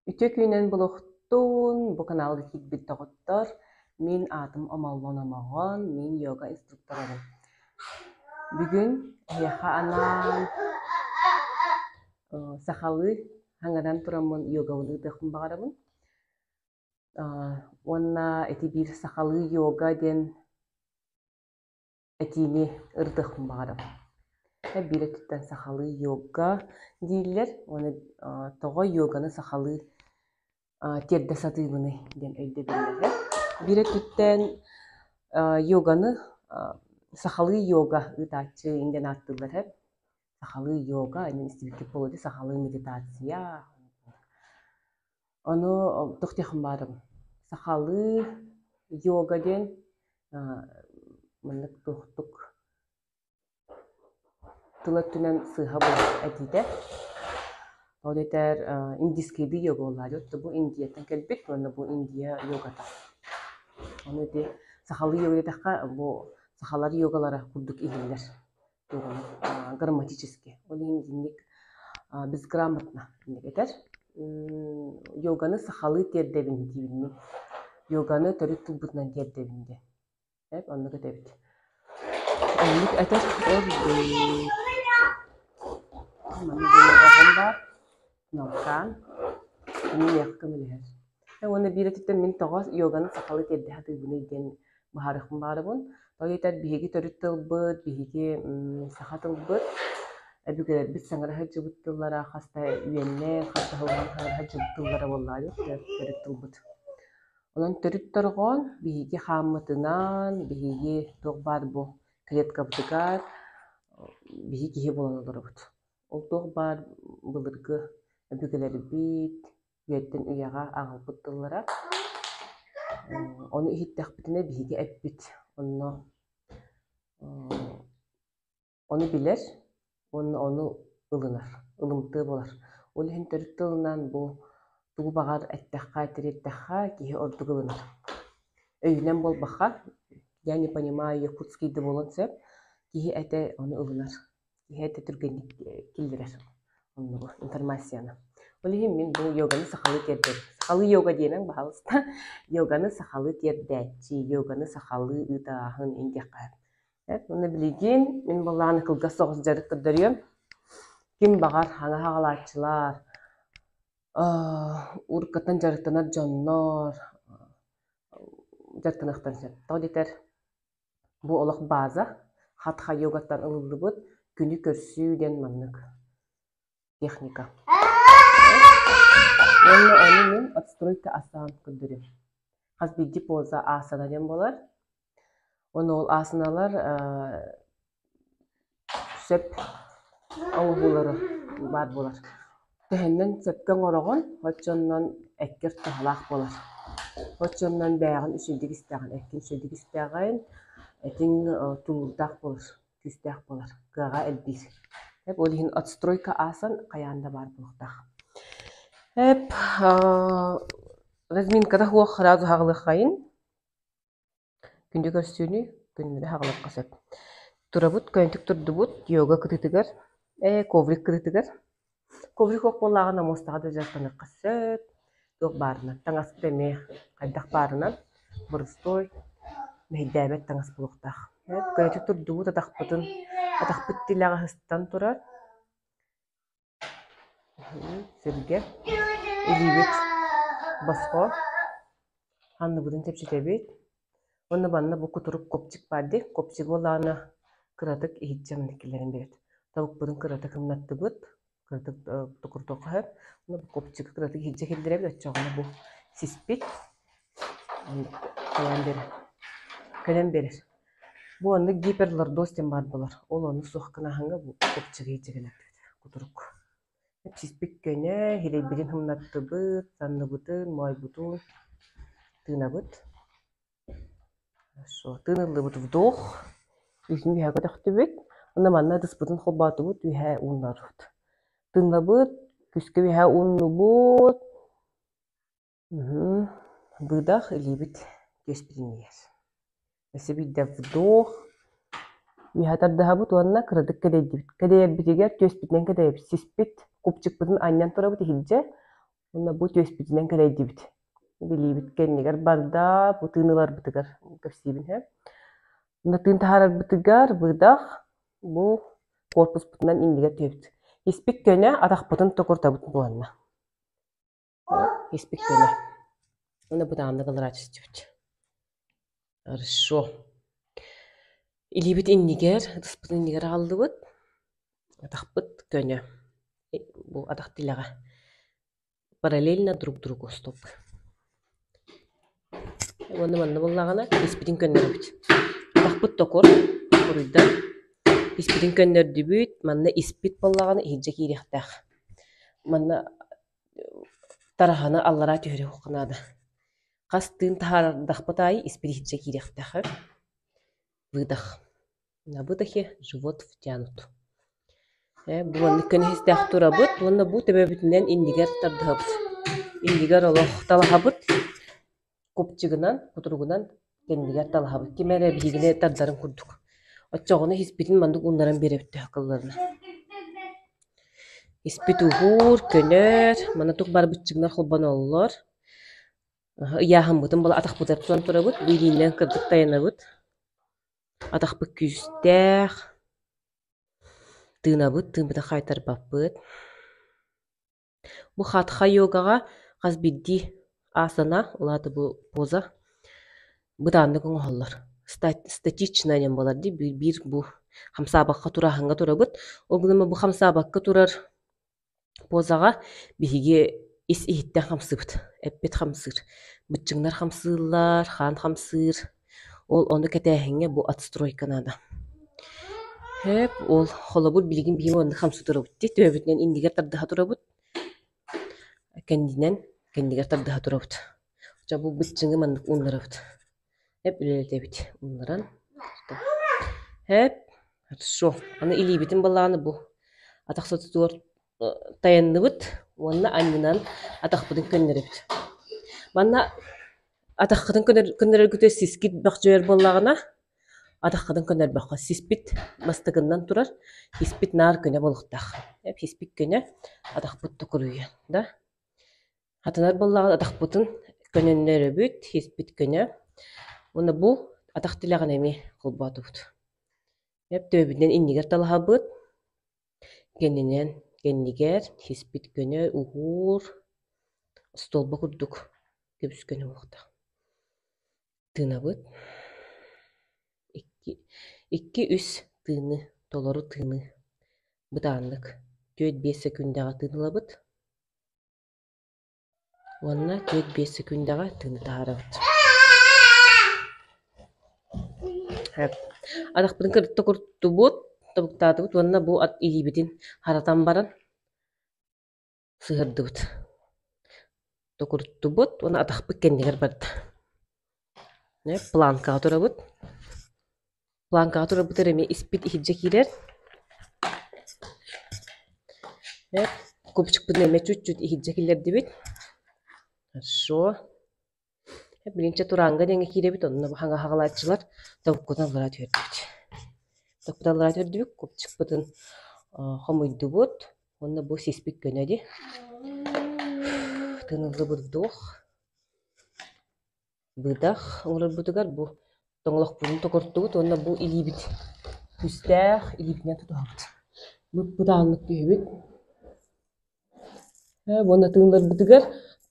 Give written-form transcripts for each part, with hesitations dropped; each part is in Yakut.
Үтүө күнүнэн булуохтун, бу каналга киирбит доҕоттор. Мин аатым Омоллон Омоҕон, мин йога инструкторабын. Бүгүн эһиэхэ анаан сахалыы хаҥаран тураммын йогабын ыытыахпын баҕарабын. Уонна ити биир сахалыы йога диэн этиини ырытыахпын баҕарабын. Биир өттүттэн сахалыы йога дииллэр уонна тоҕо йоганы сахалыы тиэрдэ сатыыбыный диэн өйдөбүллэрэ. Биир өттүттэн йоганы сахалыы йога ыытааччы диэн ааттыыллар һэ. Сахалыы йога, истибиккит буолуо дии, сахалыы медитация. Ону туох диэххин баарым, сахалыы йога диэн маннык туохтук тыл өттүнэн сыыһа буолар этиитэ. Ол этэр индийскийдии йога буоллаа дии, бу Индияттан кэлбит уонна бу Индия йогата. Ону ити сахалыы йога диэтэххэ, бу сахалар йогалара курдук иһиллэр. Грамматически. Ол иһин итинник безграмотно этэр. Йоганы сахалыы тиэрдэбин диибин мин. Йоганы төрүт тылбытынан тиэрдэбин диэн. Эп оннук этэбит. Оннук этэр ордук. Манна оҕом баар. Налкаан. Кини миэхэ көмөлөһөр. Уонна биир өттүттэн мин тоҕо йоганы сахалыы тиэрдэ сатыыбыный диэн быһаарыахпын баҕарабын. Тоҕо диэтэр биһиги төрүт тылбыт, биһиги саха тылбыт, өбүгэлэрбит саҥара сылдьыбыт тыллара хас да үйэннэн, хас да сылынан саҥара сылдьыбыт тыллара буоллаҕа дии, төрүт тылбыт. Онон төрүт дорҕоон биһиги хааммытынан, биһиги туох баар бу клеткабытыгар биһиги киһи буолан олоробут. Ол туох баар былыргы өбүгэлэрбит үйэттэн үйэҕэ аҕалбыт тыллара. Ону иһиттэхпитинэ биһиги эппит онно ону билэр уонна ону ылынар, ылымтыа буолар. Ол иһин төрүт тылынан бу тугу баҕар эттэххэ, тириэртэххэ киһи ордук ылынар. Өйүнэн буолбахха, я не понимаю якутский да буолуон сөп, киһи этэ ону ылынар. Киһи этэ түргэнник киллэрэр оннугу информацияны. Ол иһин мин бу йоганы сахалыы тиэрдэбин. Сахалыы йога диэмэҥ, баһаалыста. Йоганы сахалыы тиэрдээччи, йоганы сахалыы ыытааһын ин диэххэ сөп. Уонна билигин мин буоллаҕына кылгас соҕус дьарык көрдөрүөм. Ким баҕар хаҥа хаҕалааччылар, уруккаттан дьарыктанар дьоннор дьарыктаныахтарын сөп. Тоҕо диэтэр Бу олох база, хатха йогаттан ылыллыбыт күнү көрсүү диэн маннык техника. Уонна ону мин отстройка асан көрдөрүм. Хас биирдии поза асана диэн буолар. Уонна ол асаналар Сөп оҥоһуулары баар буолар. Төһөннөн сөпкө оҥороҕун, оччонон эккэр туһалаах буолар. Оччонон бэйэҕин үчүгэйдик истэҕин, эккин үчүгэйдик истэҕин, этиҥ тулуурдаах буолар, күүстээх буолар, кыаҕа элбиир. Эп ол иһин отстройка аасан хайаан да баар буолуохтаах. Эп разминката суох сразу хаҕылыаххайын. Күндү көрсүүнү күннэри аҕалыахха сөп. Турабыт, көнөтүк турдубут йога кытыытыгар, ээ коврик кытыытыгар. Коврик суох буоллаҕына муостаҕа да дьарыктаныахха сөп, туох баарынан. Таҥаспыт эмиэ хайдах баарынан боростуой, мэһэйдээбэт таҥас буолуохтаах. Көнөтүк турдубут атахпытын, атахпыт тилэҕэ сыстан турар. Сиргэ илиибит босхо, анныбытын чэпчэтэбит уонна манна бу кутурук копчик баар дии, копчигы буоллаҕына кыратык иһирдьэ маннык киллэрэн биэрэбит. Тобукпутун кыратык ымнаттыбыт, кыратык токурутуохха сөп. Уонна бу копчигы кыратык иһирдьэ киллэрэбит, оччоҕуна бу сиспит хайаан биэрэр, кэлэн биэрэр. Бу оннук гиперлордоз диэн баар буолар. Ол ону суох гынаһыҥҥа бу копчигы иһирдьэ кэлэрбит кутурук. Сиспит көнө, сирэйбитин ымнаттыбыт, санныбытын, моойбутун тыынабыт. Хорошо. Тыыныллыбыт вдох. Үһүн үөһэ көтөхтүбүт. Уонна манна ытыспытын холбоотубут, үөһэ ууннарбыт. Тыыннабыт, күүскэ үөһэ ууннубут. Выдох, илиибит түөспүтүн иһэр. Өссө биирдэ вдох. Үөһэ тардыһабыт уонна кыратык кэдэйдибит. Кэдэйэрбитигэр түөспүтүнэн кэдэйэбит. Сиспит, купчикпытын анньан турабыт иһирдьэ. Уонна бу түөспүтүнэн кэлэйдибит. Билиибит кэннигэр барда, бу тыын ыларбытыгар кэпсиибин һэ. Уонна тыын таһаарарбытыгар выдох, бу корпуспутунан иннигэр түһэбит. Испит көнө, атахпытын токурутабыт буоланна. Испит көнө. Уонна бытааннык ылара түстүбүт. Хорошо. Илиибит иннигэр, ытыспытын иннигэр аҕаллыбыт. Атахпыт көнө. Бу атах тилэҕэ. Параллельно друг другу стопы. Уонна манна буоллаҕына испитин көннөрөбүт. Атахпыт токур, буруйдар. Испитин көннөрдүбүт, манна испит буоллаҕына иһирдьэ киириэхтээх. Манна тараһаны аллараа түһэриэххэ наада. Хас тыын таһаардахпыт аайы испит иһирдьэ киириэхтээх. Выдох. На выдохе живот втянут. Бу маннык көнөһүстээх турабыт уонна бу төбөбүтүнэн иннигэр тардыһабыт. Иннигэр олох талаһабыт. Купчигынан, кутуругунан кэннигэр талаһабыт. Ким эрэ биһигини тардарын курдук. Оччоҕуна испитин маннык ууннаран биэрэбит төһө кылларына. Испит уһуур, көнөр, манна туох баар быччыҥнар холбоноллор. Ыйааһыммытын була атахпытыгар тутан турабыт, бу илиинэн кырдьык тайанабыт. Атахпыт күүстээх, тыынабыт, тыыммытын хаайтарбаппыт. Бу хатха-йогаҕа хас биирдии асана, ол аата бу поза бытааннык оҥоһуллар. Статичная диэн буолар дии, биир бу хамсаабакка турааһыҥҥа турабыт. Ол гынан бу хамсаабакка турар Позаҕа биһиги ис-иһиттэн хамсыыбыт, эппит хамсыыр, быччыҥнар хамсыыллар, хаан хамсыыр, ол ону кэтээһиҥҥэ бу отстройка наада. Һээп, ол холобур билигин биһиги маннык хамсыы турабыт дии, төбөбүтүнэн иннигэр тардыһа турабыт, кэннинэн кэннигэр тардыһа турабыт. Дьэ бу быччыҥы маннык ууннарабыт. Эп үлэлэтэбит ууннаран. Һээп, хорошо. Аны илиибитин былааны бу атах сототугар тайанныбыт уонна анньынан атахпытын көннөрөбүт. Манна атаххытын көннөрөргүтүгэр сискит бөхчөйөр буоллаҕына, атаххытын көннөрбөххө сиспит бастакыннан турар, сиспит наар көнө буолуохтаах. Сиспит көнө, атахпыт токуруйан да. Хатанар буоллаҕына атахпытын көнөннөрөбүт, сиспит көнө. Уонна бу атах тилэҕин эмиэ холбоотубут. Төбөбүтүнэн иннигэр талаһабыт, кэннинэн кэннигэр сиспит көнө, уһуур, остуолба курдук көбүс-көнө буолуохтаах. Тыынабыт. Икки, икки-үс тыыны, толору тыыны бытааннык 4-5 секундаҕа тыын ылабыт. Уонна 4-5 секундаҕа тыыны таһаарабыт. Атахпытын кытта куртубут, тобуктаатыбыт уонна бу ат илиибитин харатан баран сыһырдыбыт. Токуруттубут уонна атахпыт кэннигэр барда. Планкаҕа турабыт. Планкаҕа турарбытыгар эмиэ испит иһирдьэ киирэр. Кубчикпытын эмиэ чуть-чуть иһирдьэ киллэрдибит. Хорошо. Билинчэ тураанга диэҥҥэ киирэбит, онно хаҥа хаҕалааччылар тобуккутун аллараа түһэрдибит. Тобуккутун аллараа түһэрдибит, кубчикпытын хомуйдубут уонна бу сиспит көнө дии. Тыыныллыбыт вдох. Быдах оҥорорбутугар бу тоҥолохпутун токуртубут уонна бу илиибит күүстээх илиибитинэн тутуһабыт. Быт-бытааннык түһэбит. Уонна тыыннарбытыгар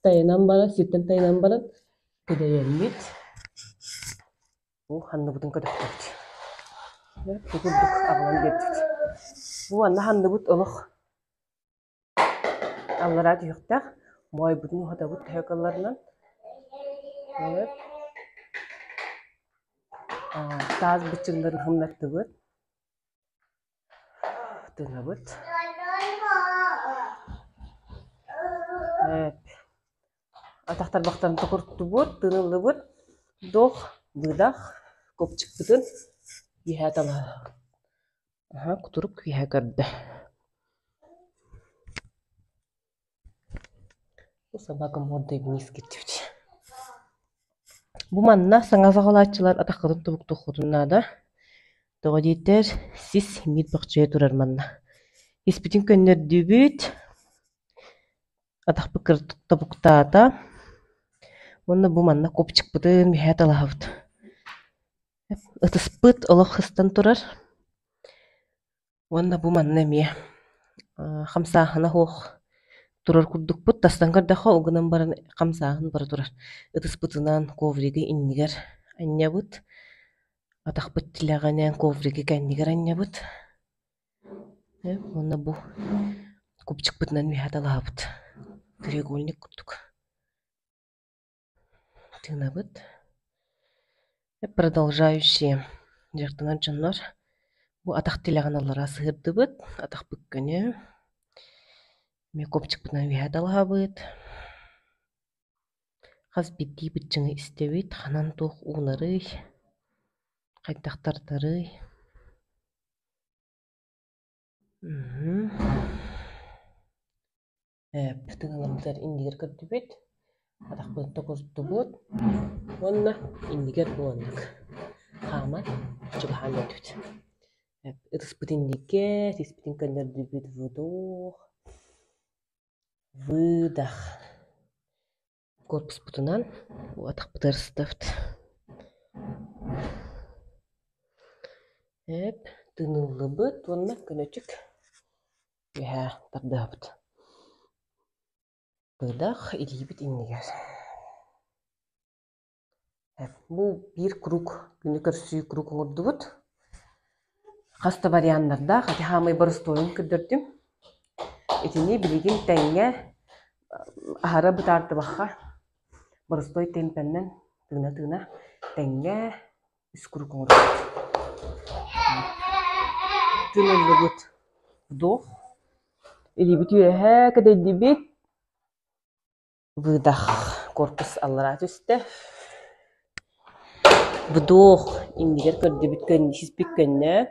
тайанан баран, сиртэн тайанан баран кэдэйэммит бу ханныбытын көтөхтөбүт. Бу курдук аҕалан биэрдибит. Бу манна ханныбыт олох Аллараа түһүөхтээх, моойбутун уһатабыт төһө кылларынан. Таас быччыҥнарын хымнаттыбыт. Тыынабыт. Атах тарбахтарын токуртубут, тыыныллыбыт. Вдох, выдох, копчикпытын үөһээ талаһабыт. Аһа, кутурук үөһэ көрдө. Бу собака мордой вниз киирдибит. Бу манна саҥа саҕалааччылар атаххытын тобуктуоххутун наада. Тоҕо диэтэр, сис миит бөхчөйө турар манна. Испитин көннөрдүбүт. Атахпыт кыратык тобуктаата уонна бу манна копчикпытын үһээ талаһабыт. Ытыспыт олох сыстан турар уонна бу манна эмиэ хамсааһына суох турар курдукпут. Тастан көрдөххө ол гынан баран хамсааһын бара турар. Ытыспытынан ковригы иннигэр анньабыт, атахпыт тилэҕинэн ковригы кэннигэр анньабыт. Уонна бу купчикпытынан үөһэ талаһабыт. Треугольник курдук. Тыынабыт. Продолжающие дьарыктанар дьоннор бу атах тилэҕин аллараа сыһыардыбыт, атахпыт көнө. Эмиэ копчикпытынан үөһэ талаһабыт. Хас биирдии быччыҥы истэбит, ханан туох уунарый, хайдах тардарый. Тыҥаларбытыгар иннигэр көрдүбүт, атахпытын токурдубут уонна иннигэр буоланнык хааман чугаһаан биэрдибит. Ытыспыт иннигэр, сиспитин көннөрдүбүт, вдох, выдох. Корпуспутунан атахпытыгар сытабыт. Эп тыыныллыбыт уонна көнөтүк үөһээ тардыһабыт. Быдах илиибит иннигэр. Бу биир круг күнү көрсүү круг оҥордубут. Хас да варианнардаах, ити хаамай боростуойун көрдөрдүм. Итини билигин тэҥҥэ аһара бытаардыбахха боростуой темпэннэн тыына-тыына тэҥҥэ үс круг оҥордубут. Тыыныллыбыт вдох, илиибит үөһэ кэдэйдибит, Выдох, корпус аллараа түстэ. Вдох, иннигэр көрдүбүт сиспит көннө.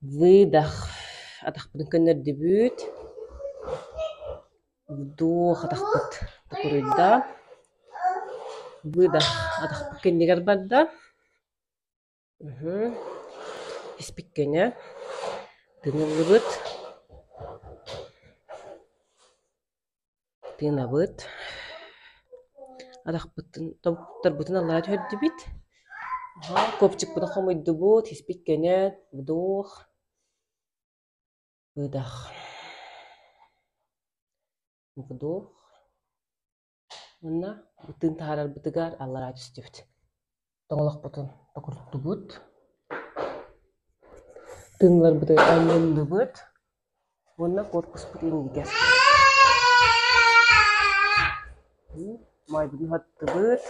Выдох, атахпытын көннөрдүбүт. Вдох, атахпыт токуруйда. Выдох, атахпыт кэннигэр барда. Испит көнө. Тыыныллыбыт. Тыынабыт, атахпытын, тобуктарбытын аллара түһэрдибит, копчикпытын хомуйдубут, испит көнө, вдох, выдох, вдох уонна тыын таһаарарбытыгар аллара түстүбүт. Тоҥолохпутун токуруттубут, тыыннарбытын анньынныбыт уонна корпуспут иннигэр моойбутун уһаттыбыт,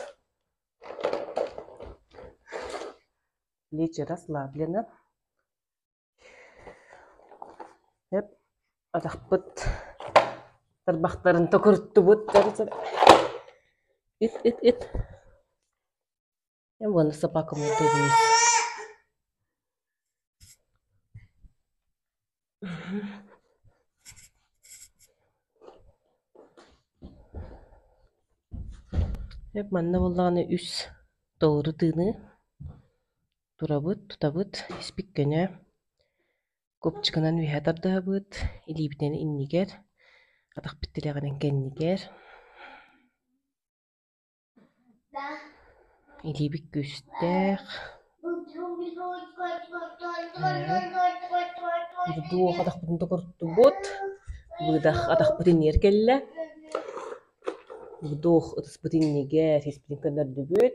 плечи расслаблены. Эп атахпыт тарбахтарын токуруттубут Ит ит ит Уонна собака вниз. Эп манна буоллаҕына үс толору тыыныы турабыт, тутабыт, испит көнө, копчикынан үөһэ тардыһабыт, илиибитинэн иннигэр, атахпыт тилэҕинэн кэннигэр. Илиибит күүстээх. Вдох атахпытын токурдубут, выдох атахпыт иннигэр кэллэ. Вдох ытыспыт иннигэр, сиспитин көннөрдүбүт.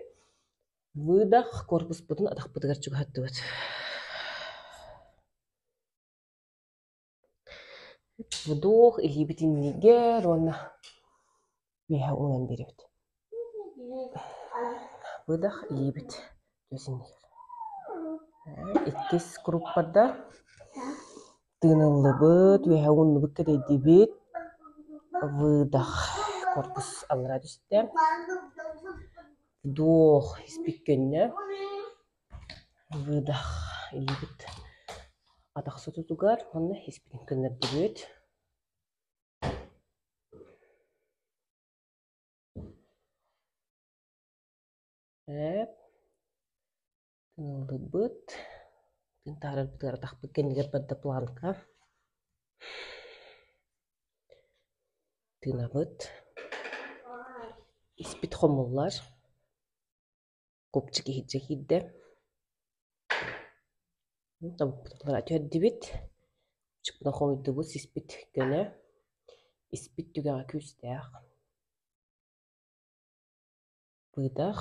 Выдох корпуспутун атахпытыгар чугаһаттыбыт. Вдох илиибит иннигэр уонна үөһэ уунан биэрэбит. Выдох илиибит түөс иннигэр. Иккис круг барда. Тыыныллыбыт, үөһэ ууннубут кэдэйдибит. Выдох корпус аллара түстэ. Вдох испит көннө. Выдох илиибит атах сототугар уонна испитин көннөрдүбүт. Эп тыҥыллыбыт. Тыын таһаарарбытыгар атахпыт кэннигэр барда планка. Тыынабыт. Испит хомуллар. Копчик иһирдьэ киирдэ. Тобукпутун түһэрдибит. Копчикпытын хомуйдубут, сиспит көнө. Испит түгэҕэ күүстээх. Быдах.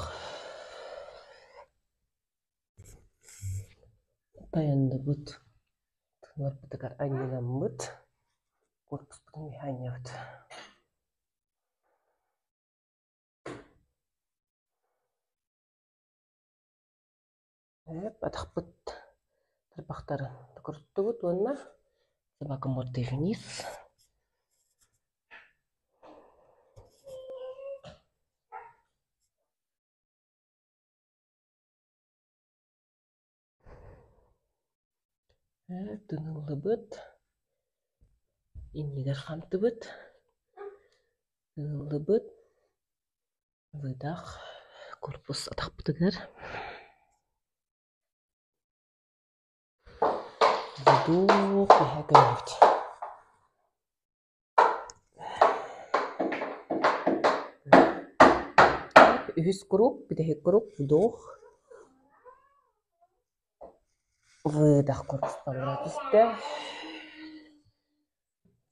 Тайанныбыт. Тыынарбытыгар анньынаммыт. Корпуспутун үөһэ анньабыт. Атахпыт тарбахтарын токуруттубут уонна собака мордой вниз. Тыыныллыбыт, иннигэр хантыбыт, тыыныллыбыт, выдох, корпус атахпытыгар. Вдох, үөһэ көрөбүт. Үһүс круг, бүтэһик круг, вдох, выдох корпустан түстэ.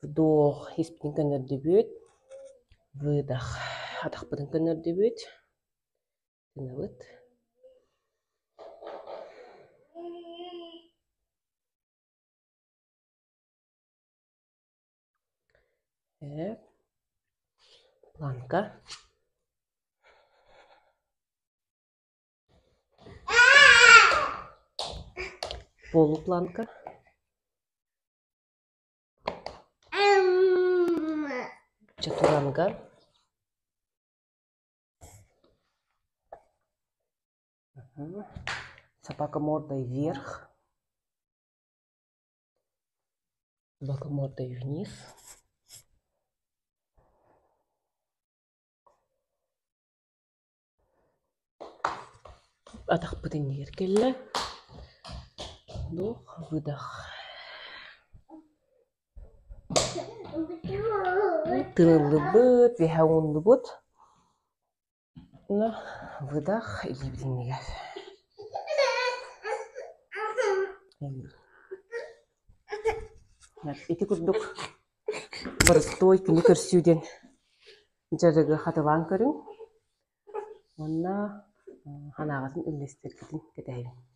Вдох, испитин көннөрдүбүт, выдох, атахпытын көннөрдүбүт. Тынабыт. Планка. Полупланка. Чатуранга. Собака мордой вверх. Собака мордой вниз. Атахпыт иннигэр кэллэ. Вдох, выдох. Тыыллыбыт, үөһэ ууннубут. Выдох, илиибит иннигэр. Ити курдук боростуой күнү көрсүү диэн дьарыгы хатылаан көрүҥ уонна санааҕытын үллэстэргитин кэтэһэбин.